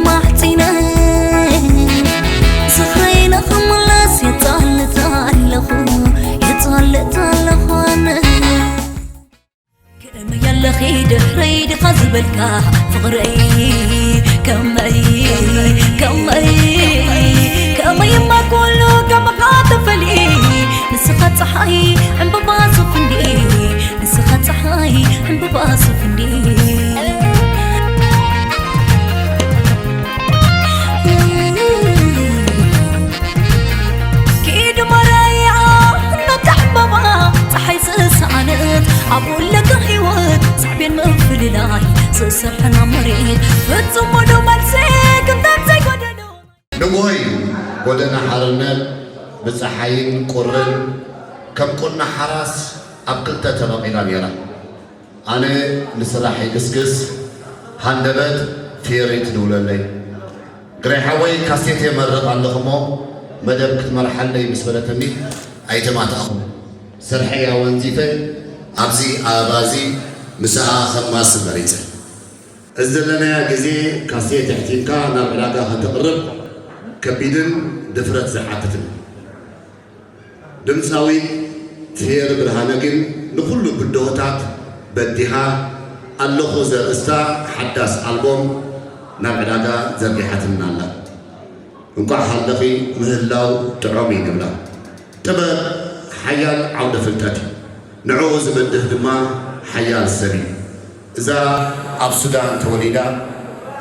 ማሕፂነ ዝኽረይ ንኽምለስ የፃልጥ ኣለኹ፣ የፃልጥ ኣለኹ ኣነ። ከመይ ኣለኺ ድሕረይ ድኻ ዝበልካ ፍቕረይ፣ ከመይ፣ ከመይ፣ ከመይ እማ ኩሉ ከማኻ ተፈልየ። ንስኻ ፀሓይ ዕምበባ ሱፍ እንዲ፣ ንስኻ ፀሓይ ዕምበባ ሱፍ እንዲ። ኪዱ መረያ ነታ ዕምበባ ፀሓይ ዝሰኣነት ኣብኡ ኣለካ ህይወት ሳዕቤን ምፍልላይ ዝሰርሐና መሬት ፍጹም ሙሉ መልሲ ክንታት ዘይጎደሎ። ንግሆ እዩ ጎደና ሓርነት ብፀሓይን ቁርን ከም ቁና ሓራስ ኣብ ክልተ ተመቒላ ነይራ። ኣነ ንስራሕ ይግስግስ፣ ሃንደበት ፌሪ ትድውለለይ። ግረይ ሓወይ ካሴት የመርቕ ኣለኹ እሞ መደብ ክትመርሓለይ ምስ በለትኒ ኣይተማታእኹን። ስርሐይ ኣወንዚፈ ኣብዚ ኣበባ እዚ ምስኣ ከማስል መሪጸ። እዚ ዘለናዮ ግዜ ካሴት ኣሕቲምካ ናብ ዕዳጋ ከተቕርብ ከቢድን ድፍረት ዝሓትትን። ድምጻዊት ፌር ብርሃነ ግን ንኹሉ ብድሆታት በዲሃ ኣለኹ ዘርእስታ ሓዳስ ኣልቦም ናብ ዕዳጋ ዘርጊሓትልና ኣላ። እንቋዕ ሃለኺ ምህላው ጥዑም እዩ ንብላ። ጥበብ ሓያል ዓውደ ፍልጠት እዩ። ንዕኡ ዝበድህ ድማ ሓያል ሰብ እዩ። እዛ ኣብ ሱዳን ተወሊዳ፣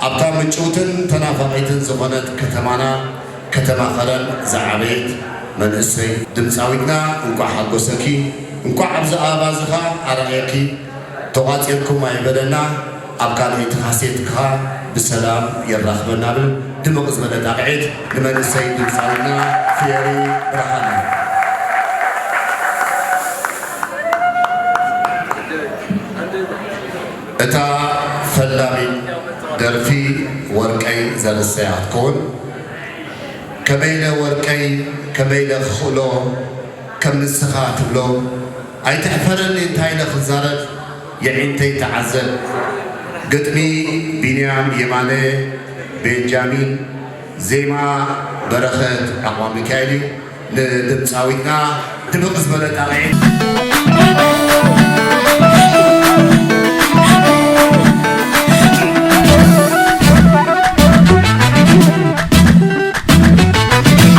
ኣብታ ምጭውትን ተናፋቒትን ዝኾነት ከተማና፣ ከተማ ኸረን ዝዓበየት መንእሰይ ድምጻዊትና፣ እንቋዕ ሓጎሰኪ፣ እንቋዕ ኣብዚ ኣበባ እዚ ኸኣ ኣርኣየኪ። ተቋጺርኩም ኣይበለና፣ ኣብ ካልኣይቲ ካሴት ከኣ ብሰላም የራኽበና ብል ድምቕ ዝበለ ጣቕዒት ንመንእሰይ ድምጻዊትና ፊየሪ ብርሃነ። እታ ፈላሚት ደርፊ ወርቀይ ዘርእስታ እያ ክትከውን። ከመይ ኢለ ወርቀይ፣ ከመይ ኢለ ክኽእሎ፣ ከም ንስኻ ትብሎ ኣይትሕፈረኒ እንታይ ኢለ ክዛረብ፣ የዒንተይ ተዓዘብ። ግጥሚ ቢንያም የማነ፣ ቤንጃሚን፣ ዜማ በረኸት ዓቕባ ሚካኤል እዩ። ንድምፃዊትና ድምቕ ዝበለ ጣቕዒት።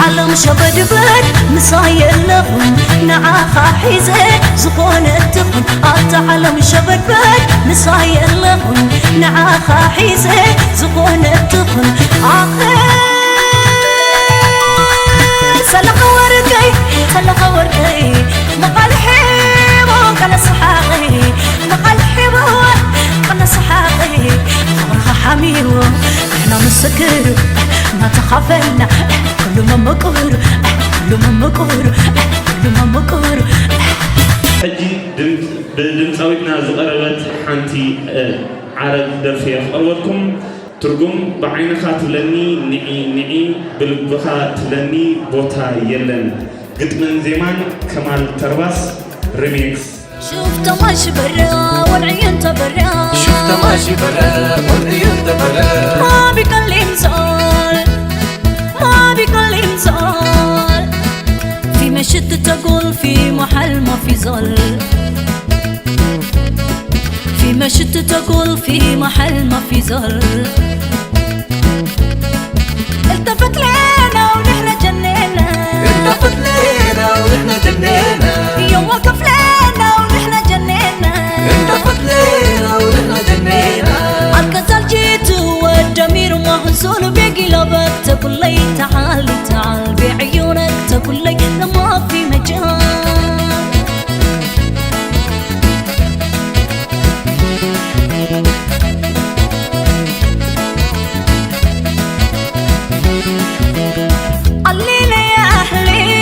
ዓለም ሸበድበድ ምሳይ የለኹን ንዓኻ ሒዘ ዝኾነ ትኹን። ኣታ ዓለም ሸበድበድ ምሳይ የለኹን ንዓኻ ሒዘ ዝኾነ ትኹን። ኣኸ ሰለኻ ወርቀይ፣ ሰለኻ ወርቀይ፣ መቓል ሒቦ ቀነ ሰሓቐይ፣ መቓል ሒቦ ቀነ ሰሓቐይ፣ ፍቕርኻ ሓሚዎ ንሕና ምስክሩ እናተኻፈልና ኩሉ መመቁሩ፣ ኩሉ መመቁሩ፣ ኩሉ መመቁሩ። ሕጂ ድምፅ-፣ ብድምፃዊትና ዝቐረበት ሓንቲ፣ እ፣ ዓረብ ደርፊ እየ ክቐርበልኩም። ትርጉም ብዓይንኻ ትብለኒ ንዒ ንዒ፣ ብልብኻ ትብለኒ ቦታ የለን። ግጥምን ዜማን ከማል ተርባስ ሪሚክስ። شفت ماشي برا والعيون تبرا. شفت ماشي برا والعيون تبرا. ما بيكلم زول، ما بيكلم زول. في مشيت تقول في محل ما في زول. في مشيت تقول في محل ما في زول. التفت لينا ونحن جنينا. التفت لينا ونحن جنينا. يوم وقف لينا ونحن جنينا. التفت لينا ونحن جنينا. الكسل جيت والضمير مهزول بقلبك تقول لي تعال تعال بعيونك تقول لي ما في مجال. قليل يا أهلي،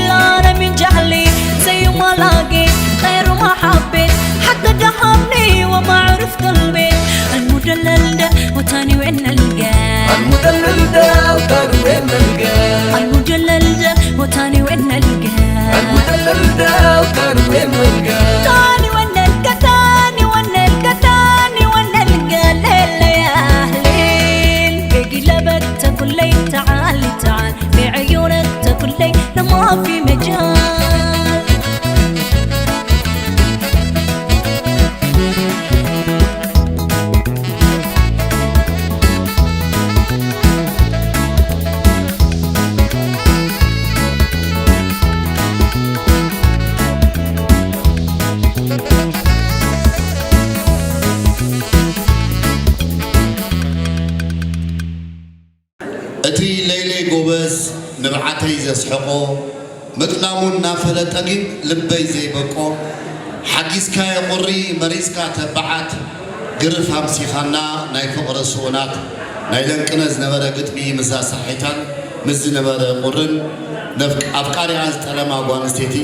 لا أنا من جهلي زي ما لاقيت غير ما حبيت، حتى دهمني وما عرفت البيت. المدلل ده وتاني وين نلقاه؟ المدلل ده وتاني وين نلقاه؟ المدلل ده وتاني وين نلقاه؟ المدلل ده وتاني وين نلقاه؟ تاني وين نلقى، تاني وين نلقى، تاني كلي تعال تعال في عيونك تكلي لما في مجال. እቲ ለይለይ ጎበዝ ንብዓተይ ዘስሕቆ፣ ምጥላሙ እናፈለጠ ግን ልበይ ዘይበቆ፣ ሓጊዝካዮ ቁሪ መሪጽካ ተባዓት፣ ግርፍ ኣምሲኻና ናይ ፍቕሪ ስኡናት፣ ናይ ለንቅነ ዝነበረ ግጥሚ ምስዛ ሳሒታን ምስ ዝነበረ ቁርን፣ ነፍ-፣ ኣፍቃሪኣ ዝጠለማ ጓል ኣንስተይቲ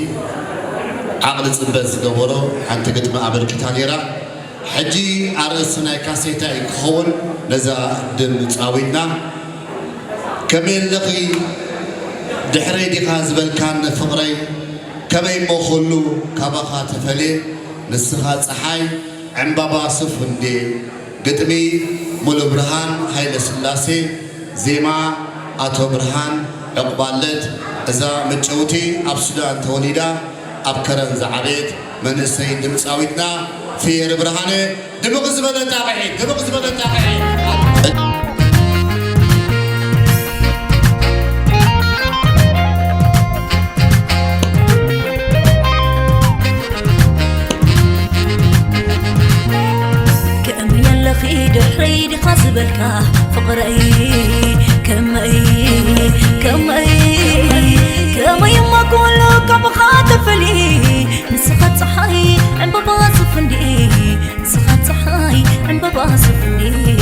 ዓቕሊ ጽበት ዝገበሮ ሓንቲ ግጥሚ ኣበርኪታ ነይራ። ሕጂ ኣርእስቲ ናይ ካሴታ እዩ ክኸውን። ነዛ ድምጻዊትና ከመይ ኣለኺ ድሕረይ ዲኻ ዝበልካኒ ፍቕረይ፣ ከመይ እሞ ኩሉ ካባኻ ተፈልየ፣ ንስኻ ጸሓይ ዕምባባ ሱፍ እንዴ። ግጥሚ ሙሉብርሃን ሃይለስላሴ፣ ዜማ ኣቶ ብርሃን ዕቑባለት። እዛ ምጭውቲ ኣብ ሱዳን ተወሊዳ ኣብ ከረን ዝዓበየት መንእሰይ ድምጻዊትና ፍየር ብርሃነ። ድምቕ ዝበለ ጣቕዒት፣ ድምቕ ዝበለ ጣቕዒት። ከመይ ኣለኺ ድሕረይ ዲኻ ዝበልካ ፍቕረይ፣ ከመይ፣ ከመይ፣ ከመይ እሞ ኩሉ ካብኻ ተፈልየ፣ ንስኻ ጸሓይ ዕምባባ ሱፍ እንድየ፣ ንስኻ ጸሓይ ዕምባባ ሱፍ እንድየ።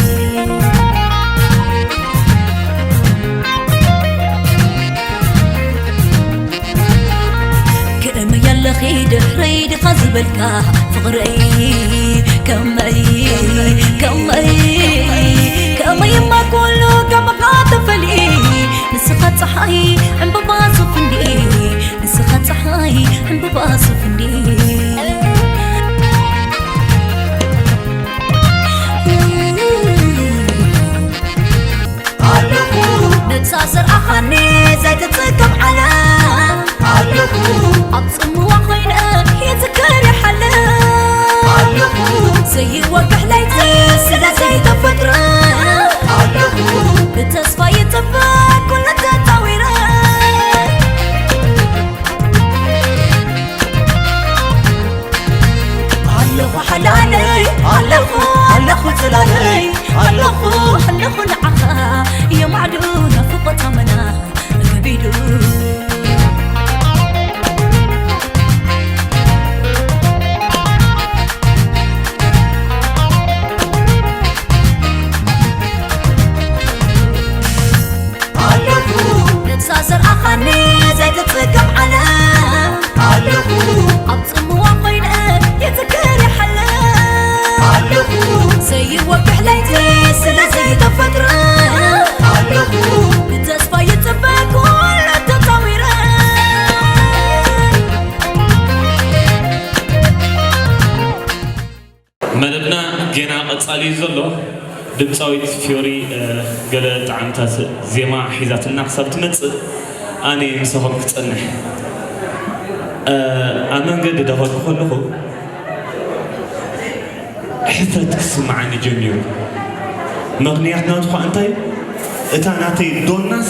ከመይ ኣለኺ ድሕረይ ዲኻ ዝበልካ ፍቕረይ፣ ከመይ፣ ከመይ፣ ከመይ እማ ኩሉ ካብኻ ተፈልየ፣ ንስኻ ጸሓይ ዕምባባ ሱፍ እንድየ፣ ንስኻ ጸሓይ ዕምባባ ሱፍ እንድየ። ኣለኹ ነብሳ ዘርኣኻኒ ዘይትጽገም ዓለም ኣለኹ ኣብ ጽምዋ ኮይነ ይዝከር ይሓልፍ ኣለኹ ዘይወግሕ ለይቲ ስለ ዘይተፈጥረ ኣለኹ ብተስፋ ይጽበ ኩሉ ተጻዊረ ኣለኹ ሓላለይ ኣለኹ ኣለኹ ጽላለይ ኣለኹ ኣለኹ ንዓኻ የማዕዱ ናፍቖት ኣመና ከቢዱ ኣለኹ ነብሳ ዘርኣኻኒ ዘይትጽገም ዓለም ኣለኹ ኣብ ጽምዋ ኮይነ ይዝክር ይሓልፍ ኣለኹ ዘይወግሕ ለይቲ ስለ ዘይተፈጥረ ኣለኹ ብተስፋ ይጽበ ኩሉ ተጻዊረ መደብና ጌና ቀጻሊ እዩ ዘሎ። ድምጻዊት ፍዮሪ ገለ ጣዕምታት ዜማ ሒዛትና ክሳብ ትመጽእ ኣነ ምሳኹም ክጸንሕ። ኣብ መንገዲ ዳኸድኩ ከለኹ ሕፍረት ክስምዓኒ ጀሚሩ። ምኽንያት ናቱ ኸኣ እንታይ? እታ ናተይ ዶናስ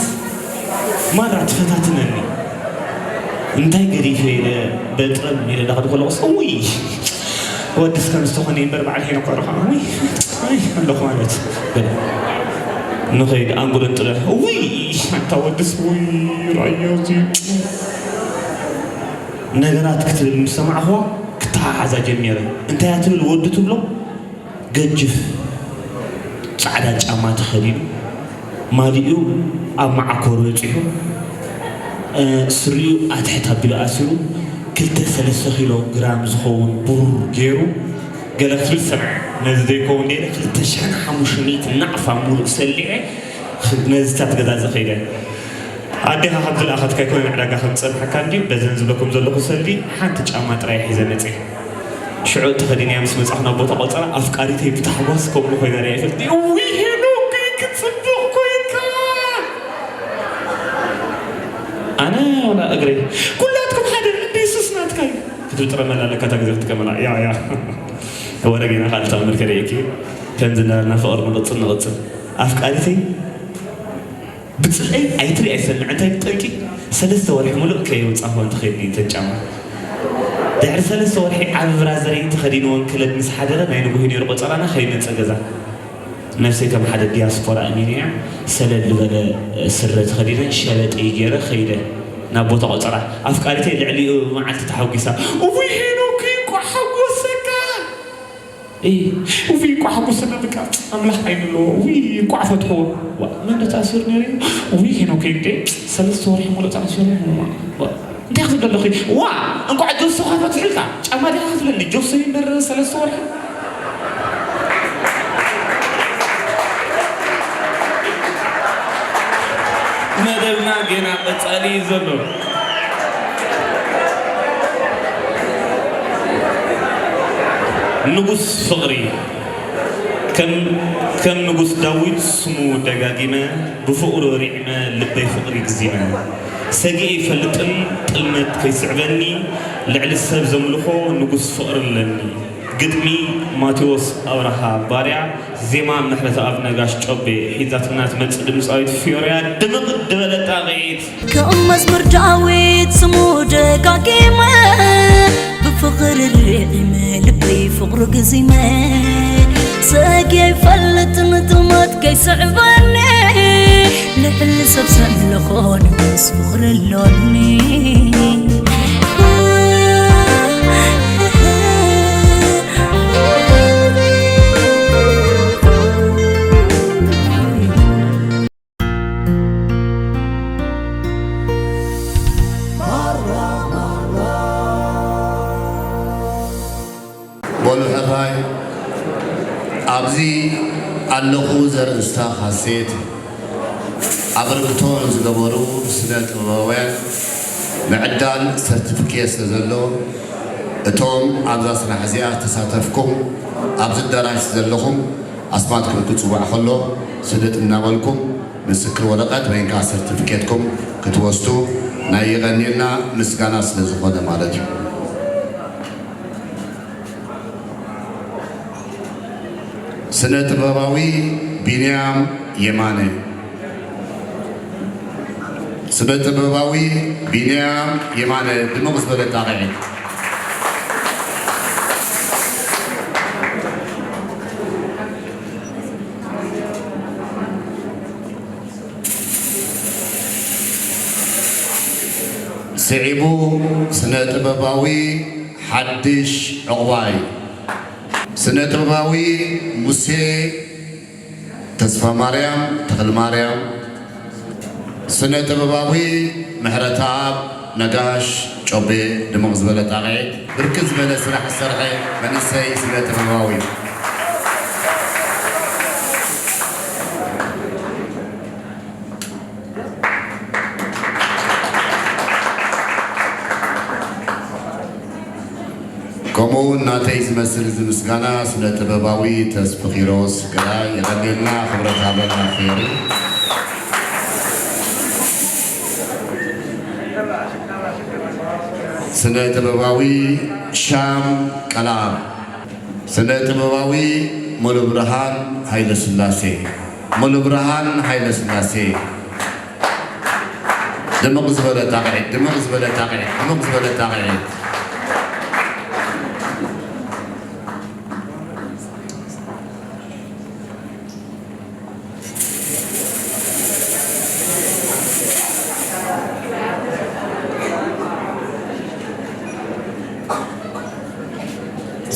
ማራ ትፈታትነኒ። እንታይ ገዲፈ ኢለ በጥረም ኢለ ዳኸድኩ ከለኹስ እውይ ወድስ ከም ዝተኾነ እምበር በዓል ሄኖክ ቆርኻ ውይ ኣለኹ ማለት በለ። ንኸይድ ኣንጎለን ጥረ ውይ ኣንታ ወድስ ውይ ራዮ እዚ ነገራት ክትብል ምስ ሰማዕኽዋ ክተሓሓዛ ጀሚረ። እንታይ እያ ትብል ወዲ ትብሎ ገጅፍ ጻዕዳ ጫማ ተኸዲኑ ማሊኡ ኣብ መዓኮሩ በጺሑ ስሪኡ ኣትሕት ኣቢሉ ኣሲሩ ክልተ ሰለስተ ኪሎ ግራም ዝኸውን ብሩር ገይሩ ገለ ክትብል ሰምዐ። ነዚ ዘይከውን ደለ ክልተ ሽሕን ሓሙሽተ ሚእቲ ናቕፋ ሙሉእ ሰሊዐ ነዚ እታ ትገዛዝእ ከይደ። ኣዴኻ ካብ ዝለኣኸትካ ኣይኮነን ዕዳጋ ከም ዝጸንሓካ እንድዩ በዘን ዝብለኩም ዘለኹ ሰልዲ ሓንቲ ጫማ ጥራይ ሒዘ መጽየ። ሽዑ ተኸዲነያ ምስ መጻኹ ናብ ቦታ ቆጸራ ኣፍቃሪተይ ብታሕጓስ ከምኡ ኮይና ርእያ ኣይፈልጥን። እውይ ሄኖከይ ክትጽብቕ ኮይንካ። ኣነ ወላ እግረይ ኩላትኩም ሓደ እንደ የሱስ ናትካ እዩ ክትብል ጥረ መላ ኣለካ። እታ ግዜ ክትጥቀመላ ያ ያ ወረ ጌና ካልእ ተኣምር ከርእየኪ ከምዚ እናበልና ፍቕሪ ንቕጽል ንቕጽል ኣፍቃሪተይ ብጽልአይ ኣይትርኢ ኣይሰምዕ እንታይ ብጠንቂ ሰለስተ ወርሒ ሙሉእ ከየውጻኹ እንተኸይድኒ እንተን ጫማ ድሕሪ ሰለስተ ወርሒ ዓቢ ብራዘረይ እንተኸዲንዎን ክለብ ምስ ሓደረ ናይ ንጉሂ ነይሩ ቆጸራና ከይመጸ ገዛ ነፍሰይ ከም ሓደ ዲያስፖራ እሚነያ ሰለል ዝበለ ስረ ተኸዲነ ሸበጠይ ገይረ ከይደ ናብ ቦታ ቆጸራ ኣፍቃሪተይ ልዕሊኡ መዓልቲ ተሓጒሳ እውይ ሄኖክ እንኳዕ ሓጎሰካ እይ እውይ እንኳዕ ሓጎሰና በቃ ኣምላኽ ዓይኒ ኣለዎ እውይ እንኳዕ ፈትሕዎ ዋ መን ተኣሲሩ ነይሩ እዩ እውይ ሄኖክ እንዴ ሰለስተ ወርሒ ሙሉእ ተኣሲሩ ዋ እንታይ ክትብል ኣለኺ ዋ እንኳዕ ጆሶኻ ፈትሕልካ ጫማ ዲኻ ክትብለኒ ጆሶ ይንበር ሰለስተ ወርሒ መደብና ጌና ቀጻሊ እዩ ዘሎ። ንጉስ ፍቕሪ ከም ከም ንጉስ ዳዊት ስሙ ደጋጊመ ብፍቕሩ ሪዕመ ልበይ ፍቕሪግዚመ ሰጊኤ ይፈልጥን ጥልመት ከይስዕበኒ ልዕሊ ሰብ ዘምልኾ ንጉስ ፍቕሪ ኣለኒ። ግጥሚ ማቴዎስ ኣብርሃ ባርያ፣ ዜማ ምሕረተኣብ ነጋሽ ጮቤ፣ ሒዛትና ትመጽእ ድምጻዊት ፊዮርያ ድምቕ ዝበለ ጣቕዒት። ከም መዝሙር ዳዊት ስሙ ደጋጊመ፣ ብፍቕሪ ርዒመ፣ ልበይ ፍቕሩ ግዚመ። ሰጊ ኣይፈልጥን ጥልመት ከይስዕበኒ፣ ልዕሊ ሰብ ዘምልኾ ንጉስ ፍቕሪ ኣሎኒ። በሉ ሕራይ ኣብዚ ኣለኹ ዘርእስታ ካሴት ኣበርክቶ ንዝገበሩ ስነ ጥበባውያን ምዕዳል ሰርቲፊኬት ስለ ዘሎ እቶም ኣብዛ ስራሕ እዚኣ ዝተሳተፍኩም ኣብዚ ኣዳራሽ ዘለኹም ኣስማትኩም ክጽዋዕ ከሎ ስደት እናበልኩም ምስክር ወረቐት ወይ ከዓ ሰርቲፊኬትኩም ክትወስዱ ናይ የቐንየልና ምስጋና ስለ ዝኾነ ማለት እዩ። ስነ ጥበባዊ ቢንያም የማነ። ስነ ጥበባዊ ቢንያም የማነ ድምቕ ዝበለ ጣቕዒት። ስዒቡ ስነ ጥበባዊ ሓድሽ ዕቑባይ፣ ስነ ጥበባዊ ሙሴ ተስፋማርያም ተኽለማርያም፣ ስነ ጥበባዊ ምሕረተኣብ ነጋሽ ጮቤ ድምቕ ዝበለ ጣቕዒት፣ ብርክት ዝበለ ስራሕ ዝሰርሐ መንእሰይ ስነ ጥበባዊ። ከምኡ እውን ናተይ ዝመስል እዚ ምስጋና ስነ ጥበባዊ ተስፉ ኪሮስ ገዳይ የቐንየልና ክብረት ሃበልና ፌሪ ስነ ጥበባዊ ሻም ቀላብ ስነ ጥበባዊ ሙሉብርሃን ሃይለስላሴ ሙሉብርሃን ሃይለስላሴ ድምቕ ዝበለ ጣቕዒት ድምቕ ዝበለ ጣቕዒት ድምቕ ዝበለ ጣቕዒት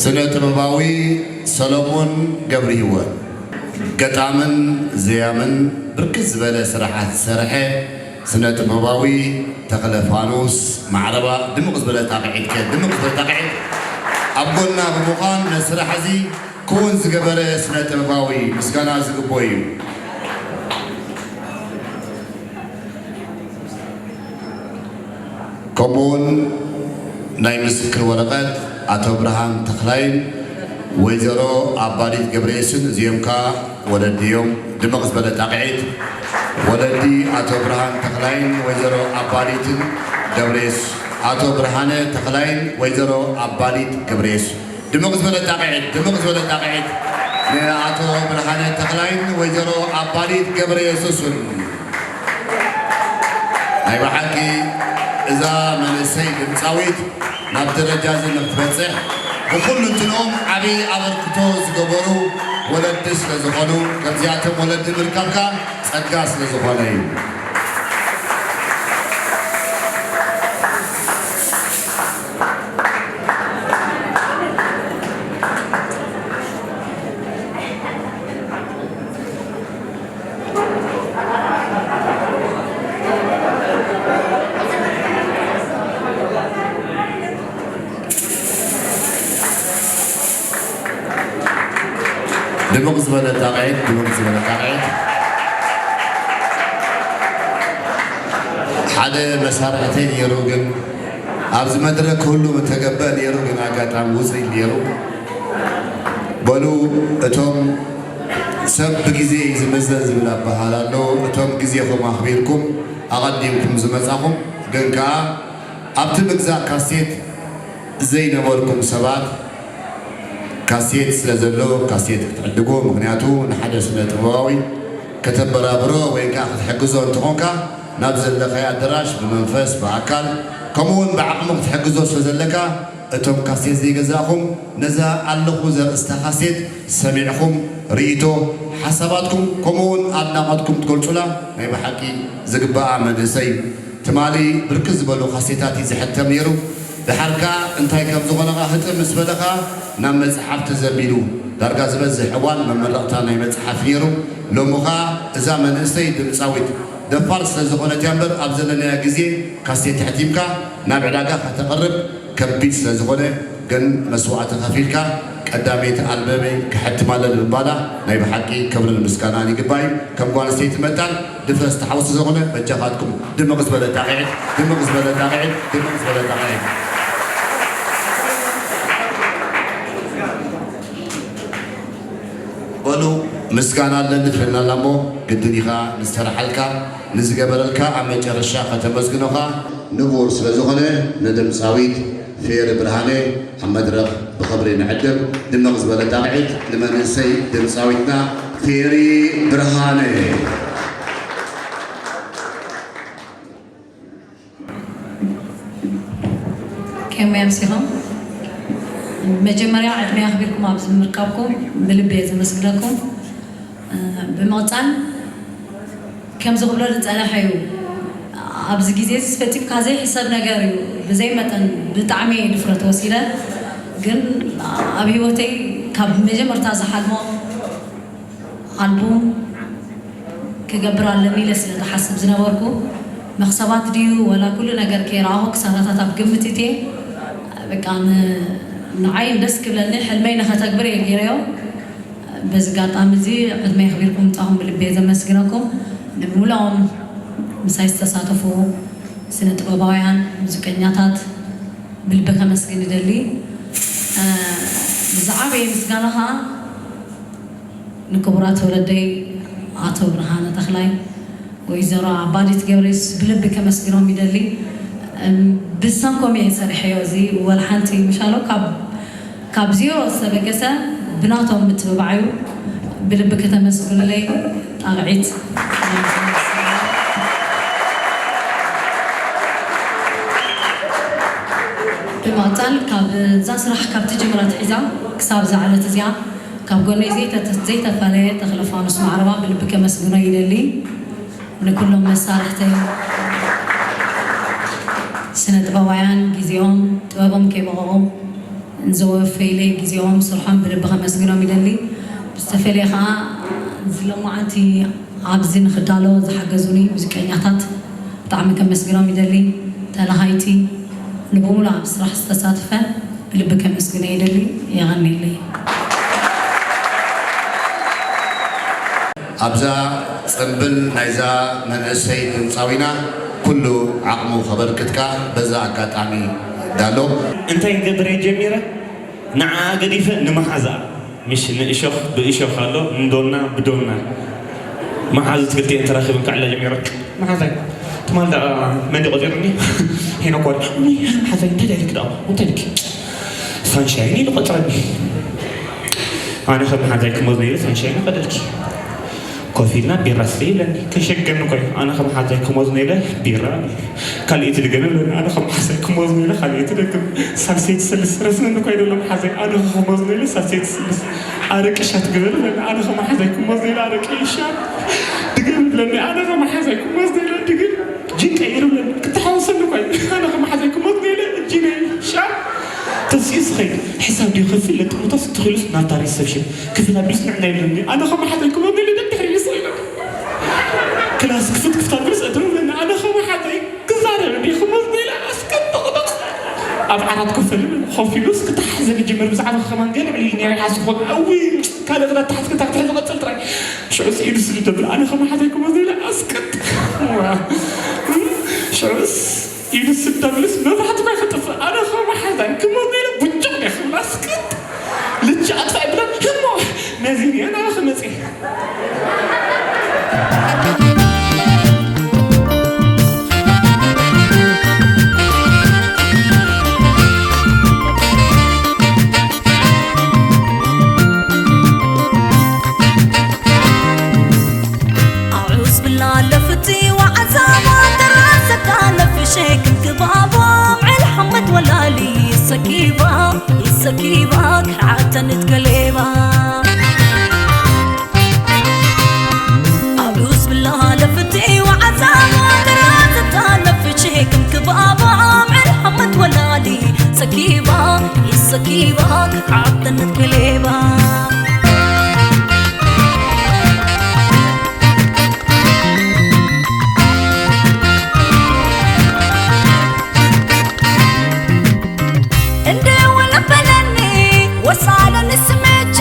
ስነ ጥበባዊ ሰሎሞን ገብረሂወት ገጣምን ዘያምን ብርክት ዝበለ ስራሓት ዝሰርሐ ስነ ጥበባዊ ተኽለ ፋኑስ ማዕረባ ድምቕ ዝበለ ጣቕዒት ከ ድምቕ ዝበለ ጣቕዒት ኣብ ጎና ብምዃን ነዚ ስራሕ እዚ ክውን ዝገበረ ስነ ጥበባዊ ምስጋና ዝግቦ እዩ። ከምኡውን ናይ ምስክር ወረቐት ኣቶ ብርሃን ተኽላይን ወይዘሮ ኣባዲት ገብረየስን እዚኦም ከኣ ወለዲ እዮም። ድምቕ ዝበለ ጣቕዒት። ወለዲ ኣቶ ብርሃን ተኽላይን ወይዘሮ ኣባዲትን ገብሬስ። ኣቶ ብርሃነ ተኽላይን ወይዘሮ ኣባዲት ገብሬስ። ድምቕ ዝበለ ጣቕዒት፣ ድምቕ ዝበለ ጣቕዒት ንኣቶ ብርሃነ ተኽላይን ወይዘሮ ኣባዲት ገብረ የሱስን። ናይ ብሓቂ እዛ መንእሰይ ድምፃዊት ናብ ደረጃ እዚ ንክትበፅሕ ብኩሉ እንትንኦም ዓብዪ ኣበርክቶ ዝገበሩ ወለዲ ስለ ዝኾኑ፣ ከምዚኣቶም ወለዲ ምርካብካ ጸጋ ስለ ዝኾነ እዩ። ድምቕ ዝበለ ጣቕዒት፣ ድምቕ ዝበለ ጣቕዒት። ሓደ መሳርሕተይ ነይሩ፣ ግን ኣብዚ መድረክ ክህሉ ምተገበአ ነይሩ፣ ግን ኣጋጣሚ ውፅእ ኢሉ ነይሩ። በሉ፣ እቶም ሰብ ብግዜ እዩ ዝምዘን ዝብል ኣበሃህላ ኣሎ። እቶም ግዜኹም ኣኽቢርኩም ኣቐዲምኩም ዝመጻኹም፣ ግን ከኣ ኣብቲ ምግዛእ ካሴት ዘይነበርኩም ሰባት፣ ካሴት ስለ ዘሎ ካሴት ክትዕድጉ፣ ምኽንያቱ ንሓደ ስነ ጥበባዊ ከተበራብሮ ወይ ከኣ ክትሕግዞ እንተኾንካ፣ ናብ ዘለኻዮ ኣዳራሽ ብመንፈስ ብኣካል ከምኡ እውን ብዓቕሚ ክትሕግዞ ስለ ዘለካ፣ እቶም ካሴት ዘይገዛእኹም ነዛ ኣለኹ ዘርእስታ ካሴት ሰሚዕኹም ርእይቶ፣ ሓሳባትኩም ከምኡ እውን ኣድናቖትኩም ትገልጹላ ናይ ብሓቂ ዝግባኣ መንእሰይ እዩ። ትማሊ ብርክት ዝበሉ ካሴታት እዩ ዝሕተም ነይሩ። ድሓር ከኣ እንታይ ከም ዝኾነ ከኣ ህጥእ ምስ በለ ከኣ ናብ መጽሓፍ ተዘንቢሉ። ዳርጋ ዝበዝሕ እዋን መመረቕታ ናይ መጽሓፍ ነይሩ። ሎሚ ከኣ እዛ መንእሰይ ድምጻዊት ደፋር ስለ ዝኾነት እያ እምበር፣ ኣብ ዘለናዮ ግዜ ካሴት ኣሕቲምካ ናብ ዕዳጋ ከተቕርብ ከቢድ ስለ ዝኾነ፣ ግን መስዋእቲ ከፊልካ ቀዳመይቲ ኣልበመይ ከሕትም ኣለ ብምባላ ናይ ብሓቂ ክብርን ምስጋናን ይግባእ እዩ። ከም ጓል ኣንስተይቲ መታን ድፍረት ዝተሓወሶ ዝኾነ በጃኻትኩም ድምቕ ዝበለ ጣቕዒት፣ ድምቕ ዝበለ ጣቕዒት፣ ድምቕ ዝበለ ጣቕዒት። በሉ ምስጋና ኣለኒ ትብለና ኣላ እሞ ግድን ኢኻ ንዝሰርሓልካ ንዝገበረልካ ኣብ መጨረሻ ከተመስግኖኻ ንቡር ስለ ዝኾነ ንድምፃዊት ፌሪ ብርሃነ ኣብ መድረኽ ብኽብሪ ንዕድም። ድምቕ ዝበለ ጣቕዒት ንመንእሰይ ድምፃዊትና ፌሪ ብርሃነ። ከመይ ኣምሲኹም? መጀመርያ ዕድመ ኣኽቢርኩም ኣብዚ ምርካብኩም ብልቢ እየ ዘመስግነኩም። ብምቕጻል ከምዚ ክብሎ ዝጸንሐ እዩ። ኣብዚ ግዜ እዚ ፈጺምካ ዘይሕሰብ ነገር እዩ። ብዘይ መጠን ብጣዕሚ እየ ድፍረት ወሲደ። ግን ኣብ ህይወተይ ካብ መጀመርታ ዝሓልሞ ኣልቡም ክገብር ኣለኒ ኢለ ስለ ዝሓስብ ዝነበርኩ፣ መኽሰባት ድዩ ወላ ኩሉ ነገር ከይረኣኹ ክሳራታት ኣብ ግምት እትየ። በቃ ን- ንዓይ ደስ ክብለኒ ሕልመይ ንኸተግብር እየ ገይረዮ። በዚ ኣጋጣሚ እዚ ዕድመ የኽቢርኩም ምጻኹም ብልቢ እየ ዘመስግነኩም። ንምሉኦም ምሳይ ዝተሳተፉ ስነ ጥበባውያን፣ ሙዚቀኛታት ብልቢ ከመስግን ይደሊ። እ፣ ዝዓበየ ምስጋና ኸዓ ንክቡራት ወለደይ ኣቶ ብርሃነ ተኽላይ፣ ወይዘሮ ኣባዲት ገብሬስ ብልቢ ከመስግኖም ይደሊ። እም፣ ብሰንኮም እየ ሰሪሐዮ። እዚ ወላ ሓንቲ ምሻሎ ካብ ካብ ዜሮ ዝተበገሰ ብናቶም ምትብባዕ እዩ። ብልቢ ከተመስግኑለይ ጣቕዒት። ብምቕጻል ካብ እዛ ስራሕ ካብ ትጅምር ኣትሒዛ ክሳብ እዛ ዕለት እዚኣ ካብ ጎነይ ዘይተ- ዘይተፈለየ ተኽለ ፋኑስ ማዕረባ ብልቢ ከመስግኖ ይደሊ። ንኩሎም መሳርሕተይ ስነ ጥበባውያን ግዜኦም ጥበቦም ከይበቐቑ ንዘወፈይለይ ግዜኦም ስርሖም ብልቢ ከመስግኖም ይደሊ። ብዝተፈለየ ከዓ እዚ ሎማዓንቲ ኣብዚ ንክዳሎ ዝሓገዙኒ ሙዚቀኛታት ብጣዕሚ ከመስግኖም ይደሊ። ተላሃይቲ ንብሙሉ ኣብ ስራሕ ዝተሳተፈ ብልቢ ከመስግኖ ይደሊ። የቐንየለይ። ኣብዛ ጽምብል ናይዛ መንእሰይ ድምጻዊና ኩሉ ዓቕሙ ከበርክትካ በዛ ኣጋጣሚ ዳሎ። እንታይ ክገብር እየ ጀሚረ ንዓኣ ገዲፈ ንመሓዛኣ ምሽ ንእሾኽ ብእሾኽ ኣሎ፣ ንዶና ብዶና። መሓዙት ክልቲኤን ተራኺበን ክዕላ ጀሚረን። መሓዛይ፣ ትማል ደኣ መን ድዩ ቆጺሩኒ? ሄኖክ ዋሪ። እውይ፣ መሓዛይ፣ እንታይ ደኣ ኢልኪ ደኣ? እንታይ ኢልኪ? ሳንሻይን ኢሉ ቆጸረኒ። ኣነ ከም መሓዛይ ክመዝኖ ኢለ ሳንሻይን ከደልኪ። ኮፍ ኢልና ቢራ ስተ ይብለኒ። ከሸገኒ እኮ እዩ። ኣነ ከም መሓዛይ ክመዝኖ ኢለ ቢራ። ካልኣይቲ ድገም ይብለኒ። ኣነ ከም መሓዛይ ክመዝኖ ኢለ ካልኣይቲ ደግም። ሳልሰይቲ ስልስ ረስነኒ እኮ እዩ ዘሎ መሓዛይ። ኣነ ክመዝኖ ኢለ ሳልሰይቲ ስልስ። ኣረቂ ሻት ግበር ይብለኒ። ኣነ ከም መሓዛይ ክመዝኖ ኢለ ኣረቂ ሻት ድገም ይብለኒ። ኣነ ከም መሓዛይ ክመዝኖ ኢለ ድግም። ጂን ቀይር ይብለኒ። ክተሓወሰኒ እኮ እዩ። ኣነ ከም መሓዛይ ክመዝኖ ኢለ ጂን ሻት ተሲኡ ዝኸይድ። ሕሳብ ድዩ ክፍል ለጥሙታስ ትኽእሉስ ናብታ ሪሰፕሽን ክፍል ኣቢስ ንዕና ይብለኒ። ኣነ ከም መሓዛይ ክመዝኖ ኢለ ደድሕሪ ይስቕ ኢለ። ክላስ ክፍት ክፍት ኣቢስ እትብለኒ። ኣነ ከም መሓዛይ ክዛረብ እንዲ ክመዝኖ ኢለ ኣስቀጥቕጥቕ። ኣብ ዓራት ኮፍ ኢሉ ኮፍ ኢሉስ ክተሓዘ ዝጅምር ብዛዕባ ከማን ገለ ዕሊል ነይረ ሓስኹ። እዊ ካልእ ክዳ ተሓት ክታ ክትሕዝ ቀጽል ጥራይ። ሽዑስ ኢዱ ስድድ ተብል። ኣነ ከም መሓዛይ ክመዝኖ ኢለ ኣስቀጥ። ሽዑስ ኢዱ ስድድ ተብልስ መብራህቲ እኳ ክጥፍእ። ኣነ ከም መሓዛይ ክመዝኖ ኢለ ቡጭቕ ኢለ ክብል ኣስቀጥ። ልጅ ኣጥፋእ ብለን ህሞ ነዚ እየ ናባኺ መጽእ። ኣዑስ ብላ ለፍቲ ወዓዛባ ተራሰካ ነፍሸ ክንክባቦ ምዕል ሓመድ ወላሊ ይሰኪባ ይሰኪባ ክርዓተን ትከሌባ ኣዑስ ብላ ለፍቲ ወዓዛባ ተራሰካ ነፍሸ ክንክባቦ ምዕል ሓመድ ወላሊ ሰኪባ ይሰኪባ ክርዓተን ትከሌባ እንደ ወለበለኒ ወሳለ ንስመቸ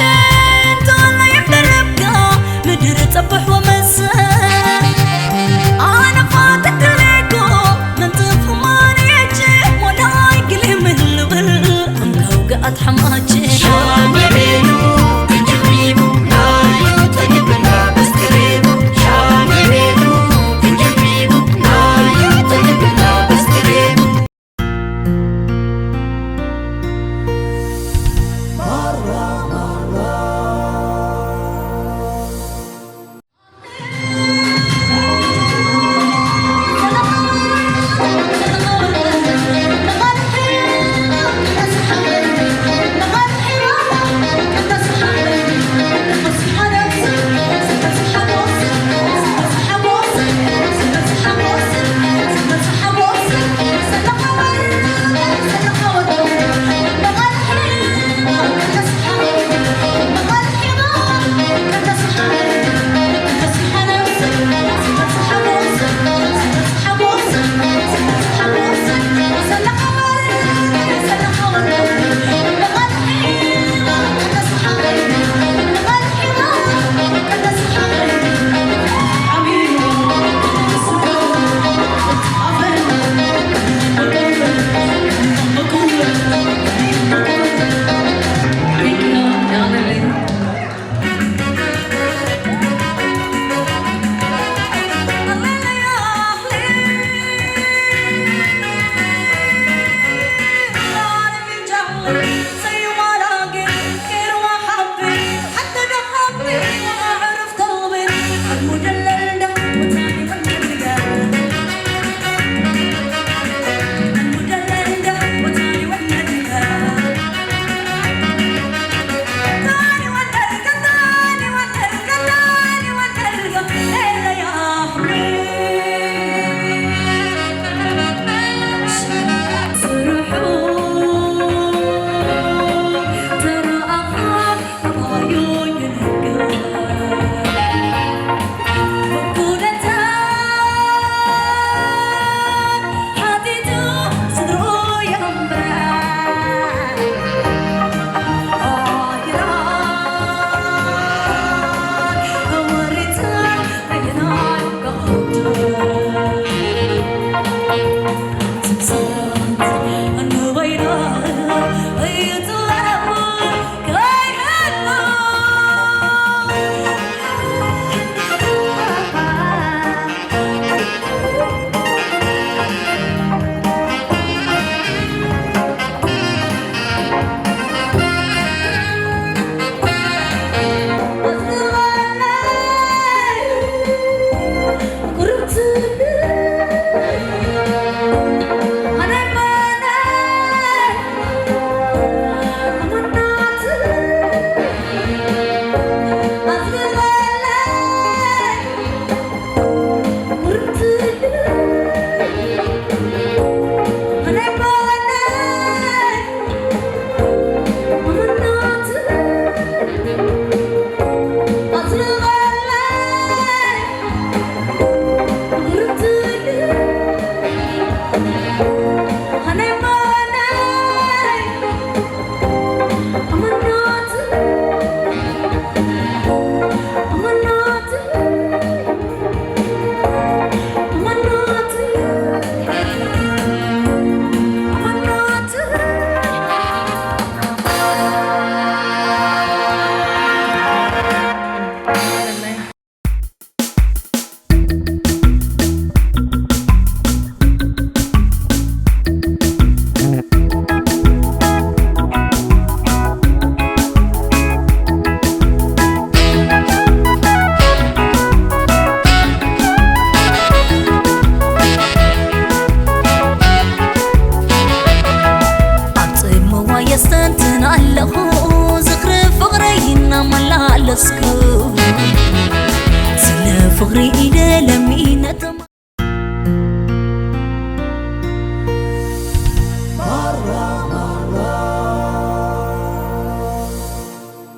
ርኢደ ለሚነ